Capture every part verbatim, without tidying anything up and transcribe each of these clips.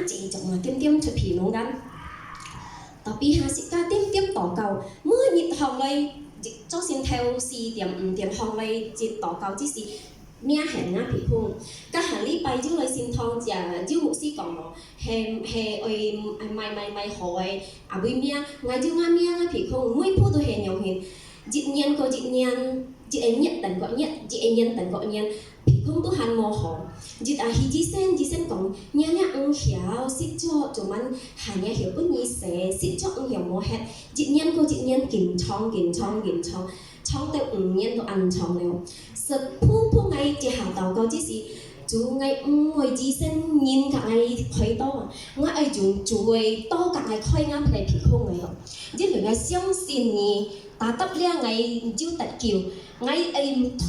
繼續嘛，點點出去弄緊。Tapi下自家點點禱告，每日行來，朝晨頭四點、五點行來，一禱告之時，命喊𠊎鼻空。該下禮拜就來聖堂，就牧師講咯，係係愛買買買好个，啊，為命，𠊎就𠊎命𠊎鼻空，每步都係樣形。 一年過一年，一个月等過月，一个年等過年，鼻空都還無好。一下去醫生，醫生講，若若毋曉，食藥做滿，還若曉分你食，食藥毋曉無忒，一年過一年，緊長緊長緊長，長到五年都恁長了。食普普𠊎一下禱告之時，主，𠊎毋愛醫生人甲𠊎開刀啊，𠊎愛用主个刀甲𠊎開𠊎个鼻空个咯。因為𠊎相信你。 Tatap了𠊎就得救，𠊎愛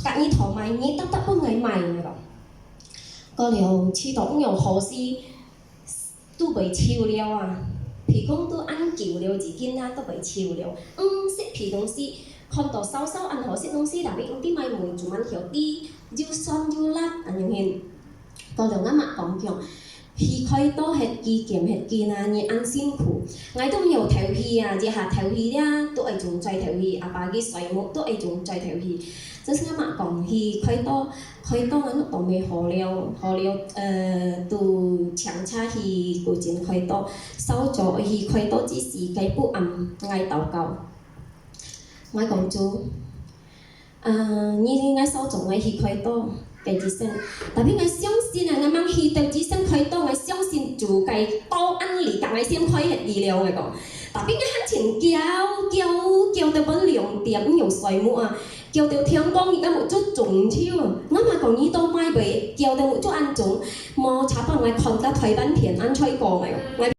甲你討買，你tatap分𠊎買个咯。過了，祈禱有好事，都會笑了啊！鼻空都恁久了，至今啊都會笑了。毋識鼻東西，看到燒燒恁好食東西，tapi毋知買無，就滿曉滴，又酸又辣，恁樣形。過了，𠊎媽講講， 去開刀係幾艱係幾難，你恁辛苦。𠊎都毋曉敨氣啊，這下敨氣了，都愛用嘴敨氣，阿爸去睡目都愛用嘴敨氣。這下嘛講去開刀，開刀啊，都當未好了，好了，呃，都請假去古晉開刀，燒咗去開刀之時，該不暗𠊎禱告。𠊎講主， 啊，你應該少總愛去開刀个醫生。Tapi𠊎相信啊，𠊎吂去到醫生開刀，𠊎相信主个刀恁利，甲𠊎先開忒醫療个講。Tapi𠊎還真叫叫叫到半兩點，毋用睡目啊，叫到天光，你个目珠腫起哦。𠊎嘛講你到買袂，叫到目珠恁腫，無查幫𠊎看个台灣片恁才講个。